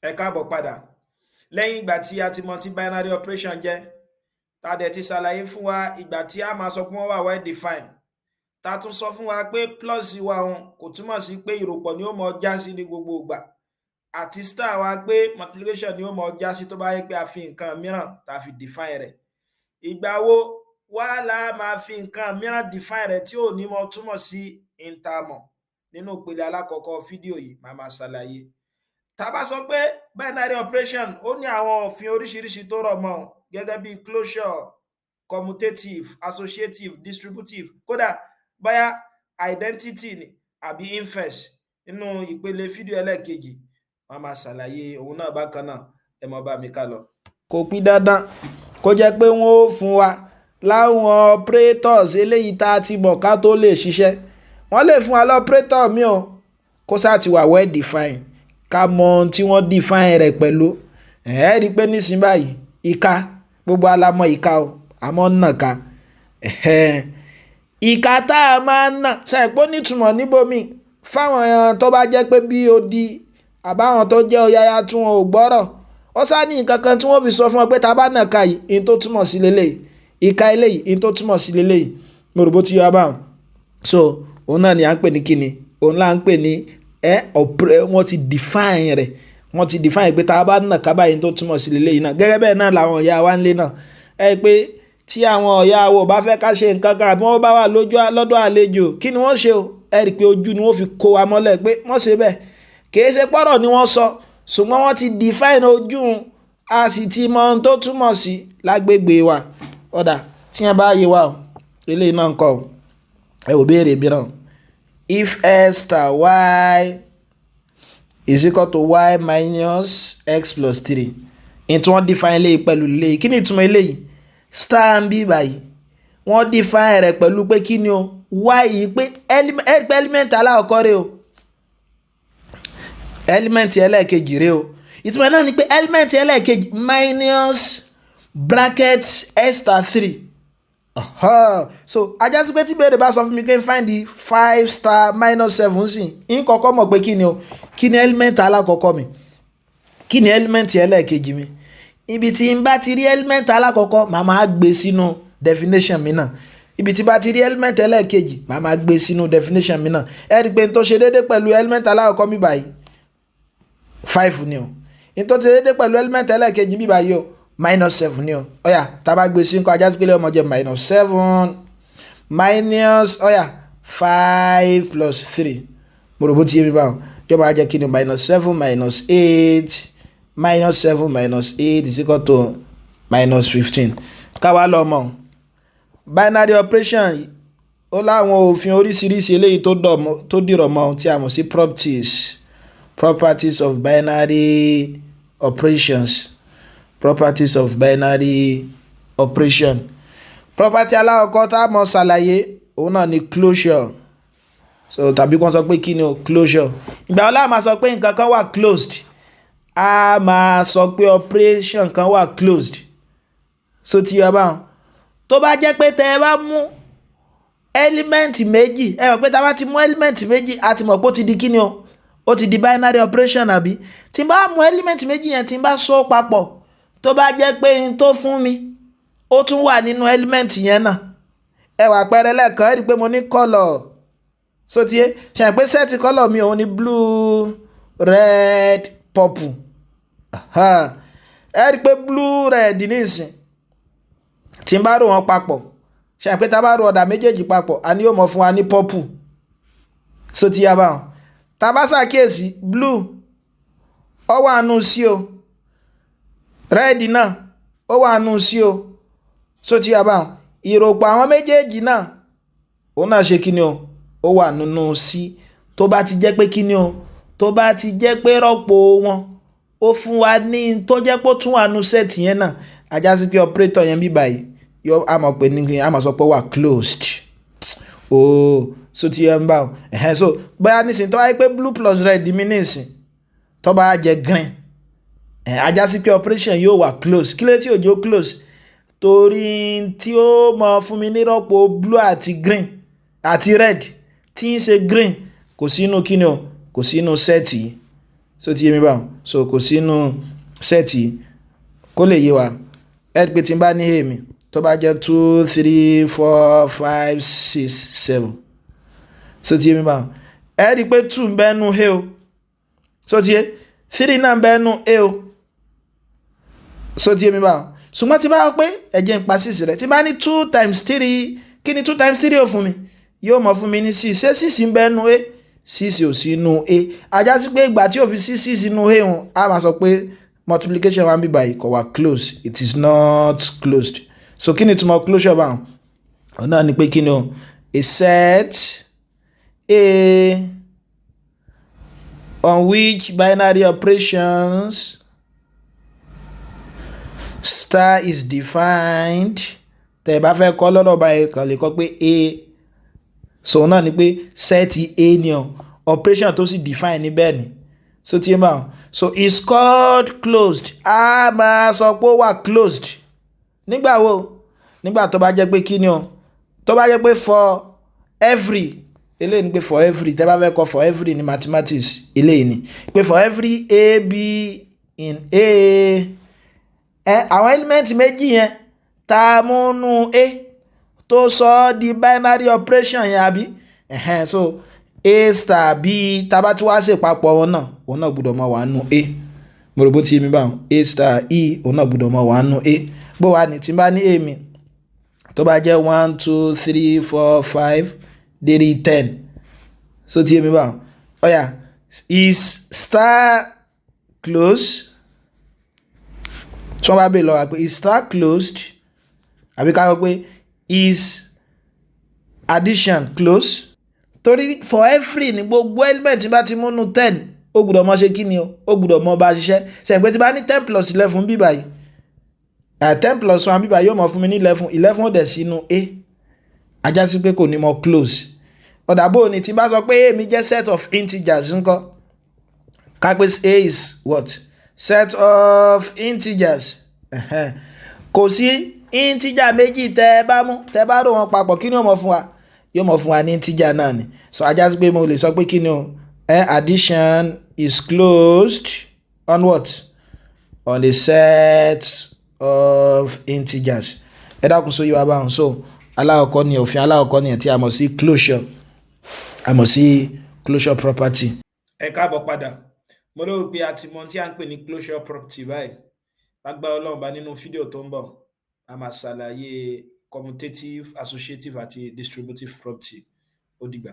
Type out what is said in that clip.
Ẹ káàbọ̀ padà. Lẹ́yìn ìgbà tí a ti mọ tí binary operation jẹ́, tá a dẹ̀ ti ṣàlàyé fún wa ìgbà tí a máa sọ pé wọ́n wà well defined, tá a tún sọ fún wa pé plus wa òun kò túmọ̀ sí pé ìròpọ̀ ni ó mọ já sí ní gbogbo ìgbà, àti star wa pé multiplication ni ó mọ já sí tó bá yẹ pé a fi nǹkan mìíràn tá a fi define rẹ̀. Ìgbà wo wá la máa fi nǹkan mìíràn define rẹ̀ tí ò ní mọ túmọ̀ sí intamọ̀? Nínú ìpele alákọ̀ọ́kọ́ fídíò yìí, màá máa ṣàlàyé. Tá a bá sọ pé binary operation, ó ní àwọn òfin oríṣiríṣi tó rọ̀ mọ́, gẹ́gẹ́ bí closure, commutative, associative, distributive, kódà bóyá identity ni àbí inverse. Nínú ìpele fídíò ẹlẹ́ẹ̀kejì, wọ́n máa ṣàlàyé òun náà bákan náà. Ẹ mọ bá mi ká lọ. Kò pín dandan kó jẹ́ pé wọ́n ó fún wa láwọn operators eléyìí tá a ti mọ̀ ká tó lè ṣiṣẹ́. Wọ́n lè fún wa lọ́pẹ́tọ̀ mi o, kó sáà ti wà well defined, ká mọ ohun tí wọ́n define rẹ̀ pẹ̀lú. Ẹ̀ rí i pé nísìnyí báyìí, ìka, gbogbo alamọ̀ ìka o, àmọ́ nàka ìka tá a máa ń nà ṣàìpó nítumọ̀ níbòmí fáwọn tó bá jẹ́ pé bí odi àbáwọn tó jẹ́ ọ̀yàyà tí wọn ò gbọ́rọ̀. Ó sá ní nǹkan kan tí wọ́n fi sọ fún ọ pé tá a bá nàka yìí, in tó túmọ̀ sí leléyìí, ìka eléyìí, in tó túmọ̀ sí leléyìí. Mo rò bó ti yọ abáwọn. So òun náà ni à ń pè ní kíni? Òun là ń pè ní ẹ wọ́n ti define rẹ̀, wọ́n ti define pé tá a bá nàka báyìí, tó túmọ̀ sí leléyìí náà. Gẹ́gẹ́ bẹ́ẹ̀ náà làwọn ìyá wa ń lé náà ẹ pé tí àwọn ìyá wa ò bá fẹ́ ká ṣe nǹkan kan, àbí wọ́n bá wà lójú lọ́dọ̀ àlejò, kí ni wọ́n ṣe o? Ẹ rí i pé ojú ni wọ́n fi kó wa mọ́lẹ̀ pé wọ́n ṣe bẹ́ẹ̀. Kì í ṣe pọ́rọ̀ ni wọ́n sọ, ṣùgbọ́n wọ́n ti define ojú, a sì ti mọ ohun tó túmọ̀ sí lágbègbè wa. Ọ̀dà tí yẹn bá yé wa o, eléyìí náà ń kọ́ o. Ẹ wò béèrè mìíràn: if x star y is equal to y minus x plus three, ní tí wọ́n define eléyìí pẹ̀lú eléyìí, kí ni ìtumọ̀ eléyìí? Star ń bí báyìí, wọ́n define rẹ̀ pẹ̀lú pé kí ni o? Y yìí, pé element alákọ̀ọ́kọ́ rẹ̀ o, element ẹlẹ́ẹ̀kejì rẹ̀ o. Ìtumọ̀ náà ni pé element ẹlẹ́ẹ̀kejì minus bracket x star three. So á já sí pé tí béèrè bá sọ fún mi pé find the five star minus seven sí, n kọ́kọ́ mọ̀ pé kí ni o? Kí ni element alákọ̀ọ́kọ́ mi? Kí ni element ẹlẹ́ẹ̀kejì mi? Ibi tí n bá ti rí element alákọ̀ọ́kọ́, màá máa gbé sínú definition mi náà. Ibi tí bá ti rí element ẹlẹ́ẹ̀kejì, màá máa gbé sínú definition mi náà. Ẹ rí i pé n tó ṣe déédé pẹ̀lú element alákọ̀ọ́kọ́ mi báyìí, five ni o. N tó ṣe déédé pẹ̀lú element ẹlẹ́ẹ̀kejì mi báyìí o, minus seven ni o. Ó yá, tá a bá gbé sí nǹkan, á já sí pé ó máa jẹ́ minus seven minus, ó yá, five plus three. Mo rò bó ti yé mi báwọn. Jọba á jẹ́ kí ni? Minus seven minus eight, minus seven minus eight is equal to minus 15. Káwa lọ mọ̀, binary operation ó láwọn òfin oríṣiríṣi eléyìí tó dìrọ̀ mọ́, tí a mọ̀ sí properties, properties of binary operations, properties of binary operation. Property alákọ̀ọ́kọ́ tá a mọ̀ ṣàlàyé, òun náà ni closure. So tàbí kí wọ́n sọ pé kí ni o? Closure. Ìgbà wo la máa sọ pé nǹkan kan wà closed? A máa sọ pé operation kan wà closed, so ti yọ báwọn, tó bá jẹ́ pé tẹ́ ẹ bá mú element méjì, ẹ mọ̀ pé tá a bá ti mú element méjì, a ti mọ̀ pé ó ti di kí ni o? Ó ti di binary operation, àbí? Tí n bá mú element méjì yẹn, tí n bá so papọ̀, tó bá jẹ́ pé n tó fún mi, ó tún wà nínú element yẹn náà. Ẹ wà pẹ́rẹ́ lẹ́ẹ̀kan, ẹ rí i pé mo ní colour. So ti yé ṣe pé set colour mi, òun ni blue, red, purple. Ẹ rí i pé blue, red nísìn, tí n bá rò wọ́n papọ̀, ṣe pé tá a bá rò ọ̀dà méjèèjì papọ̀, a ní yóò mọ̀ fún wa ní purple. So ti yá báwọn. Tá a bá ṣàkíyèsí, blue ó wà nù sí o, red náà ó wà nù sí o. So ti yá báwọn. Ìròpọ̀ àwọn méjèèjì náà, òun náà ṣe kíni o? Ó wà nínú sí. Tó bá ti jẹ́ pé kíni o? Tó bá ti jẹ́ pé rọ́pò wọn, ó fún wa ní tó jẹ́ pé ó tún wà nù set yẹn náà, á já sí pé operator yẹn bí báyìí yọ, a mọ̀ pé ní a mọ̀ sọ pé ó wà closed ooo. So ti yẹn ń bá o ẹ̀hẹ́n. So bóyá nísìnyí, tó wáyé pé blue plus red mi nísìn, tó bá jẹ́ green ẹ̀, á já sí pé operation yóò wà close. Kí ló tí ò jó close? Torí tí ó mọ fún mi nírọ́pò blue àti green àti red tí ń ṣe green, kò sínú kíni o? Kò sínú set yìí. So ti yé mi báwọn? So kò sínú set. Kó lè yé wa, ẹ pé tí n bá ní A mi tó bá jẹ́ two, three, four, five, six, seven. So ti yé mi báwọn? Ẹ rí i pé two ń bẹ nú A o. So ti yé? Three náà ń bẹ nú A o. So ti yé mi báwọn? Ṣùgbọ́n tí bá wọ pé ẹ jẹ́ n pa six rẹ̀, tí bá ní two times three, kí ni two times three ó fún mi? Yóò mọ̀ fún mi ní six. Ṣé six ń bẹ nú A? Six ò sí nú A. Ajá sí pé ìgbà tí ò fi sí six nú A hùn, á máa sọ pé multiplication wa ń bí báyìí kò wá close. It is not closed. So kí ni ìtumọ̀ closure báwọn? Òun náà ni pé kí ni o? A set A on which binary operations star is defined. Tẹ́ ẹ bá fẹ́ kọ́ lọ́dọ̀ báyìí, kàn lè kọ́ pé A. So náà ni pé set A ni o, operation tó sì define níbẹ̀ ni. So tí ẹ bá so is called closed. A máa sọ pé ó wà closed nígbà wo? Nígbà tó bá jẹ́ pé kí ni o? Tó bá jẹ́ pé for every, eléyìí ni pé for every, tẹ́ bá fẹ́ kọ for every ní mathematics, eléyìí ni pé for every a, b in A, ẹ àwọn element méjì yẹn tá a mú nú A tó sọ ọ́ di binary operation yẹn, àbí? Ẹ̀hẹ́n. So A star B, tá a bá tún wá ṣe papọ̀ wọn náà, òun náà gbọ́dọ̀ máa wà nú A. Mo rò bó ti yé mi báwọn. A star E, òun náà gbọ́dọ̀ máa wà nú A. Bó wà ní tí n bá ní A mi tó bá jẹ́ one, two, three, four, five dérí 10. So ti yé mi báwọn? Ó yá, is star close? Tí wọ́n bá bèèrè lọ́wọ́ pé is star closed, àbí ká sọ pé is addition close? Torí for every ní gbogbo element tí bá ti múnú 10, ó gbọ́dọ̀ mọ ṣe kí ni o? Ó gbọ́dọ̀ mọ bá ṣiṣẹ́. Sẹ́yìn pé tí bá ní 10 plus 11 bí báyìí, 10 plus one bí báyìí, yóò mọ fún mi ní 11. 11 ó dẹ̀ sínú A, ajá sí pé kò ní mọ close. Ọ̀dà bò ní tí n bá sọ pé A mi jẹ́ set of integers ńkọ́? Ká pé A is what? Set of integers. Kò sí integer méjì tẹ́ ẹ bá mú, tẹ́ ẹ bá rò wọn papọ̀, kí ni ó mọ fún wa? Yóò mọ fún wa ní integer náà ni. So ajá sí pé mo lè sọ pé kí ni o? Addition is closed on what? On a set of integers. Ẹ dákun, sọ yìí wá báwọn? So alákọ̀ọ́kọ́ ni òfin alákọ̀ọ́kọ́ ni tí a mọ̀ sí closure, a mọ̀ sí closure property. Ẹ káàbọ̀ padà. Mo lérò pé a ti mọ ohun tí a ń pè ní closure property báyìí. Lágbára Ọlọ́run bá, nínú fídíò tó ń bọ̀, a máa ṣàlàyé commutative, associative àti distributive property. Ó dìgbà.